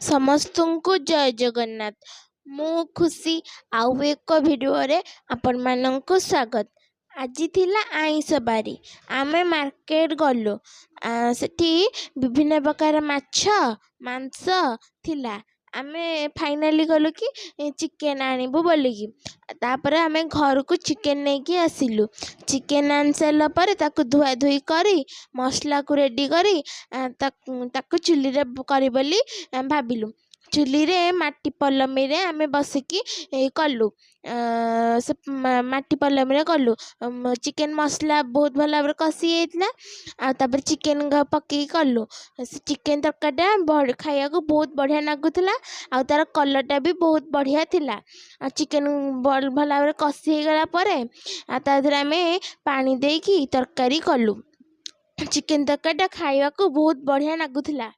ସମସ୍ତଙ୍କୁ ଜୟ ଜଗନ୍ନାଥ। ମୁଁ ଖୁସି, ଆଉ ଏକ ଭିଡ଼ିଓରେ ଆପଣମାନଙ୍କୁ ସ୍ୱାଗତ। ଆଜି ଥିଲା ଆଇଁଷ ବାରି। ଆମେ ମାର୍କେଟ ଗଲୁ। ସେଠି ବିଭିନ୍ନ ପ୍ରକାର ମାଛ ମାଂସ ଥିଲା। ଆମେ ଫାଇନାଲି କଲୁ କି ଚିକେନ୍ ଆଣିବୁ ବୋଲିକି। ତା'ପରେ ଆମେ ଘରକୁ ଚିକେନ୍ ନେଇକି ଆସିଲୁ। ଚିକେନ୍ ଆଣି ସାରିଲା ପରେ ତାକୁ ଧୁଆଧୁଇ କରି, ମସଲାକୁ ରେଡ଼ି କରି, ତାକୁ ଚୁଲିରେ କରିବୁ ବୋଲି ଭାବିଲୁ। ଚୁଲିରେ ମାଟି ପଲମିରେ ଆମେ ବସିକି କଲୁ। ସେ ମାଟି ପଲମିରେ କଲୁ। ଚିକେନ୍ ମସଲା ବହୁତ ଭଲ ଭାବରେ କଷି ହେଇଥିଲା ଆଉ ତା'ପରେ ଚିକେନ୍ ପକାଇକି କଲୁ। ସେ ଚିକେନ୍ ତରକାରୀଟା ଖାଇବାକୁ ବହୁତ ବଢ଼ିଆ ଲାଗୁଥିଲା ଆଉ ତା'ର କଲର୍ଟା ବି ବହୁତ ବଢ଼ିଆ ଥିଲା। ଆଉ ଚିକେନ୍ ଭଲ ଭାବରେ କଷି ହେଇଗଲା ପରେ ଆଉ ତା ଦେହରେ ଆମେ ପାଣି ଦେଇକି ତରକାରୀ କଲୁ। ଚିକେନ୍ ତରକାରୀଟା ଖାଇବାକୁ ବହୁତ ବଢ଼ିଆ ଲାଗୁଥିଲା।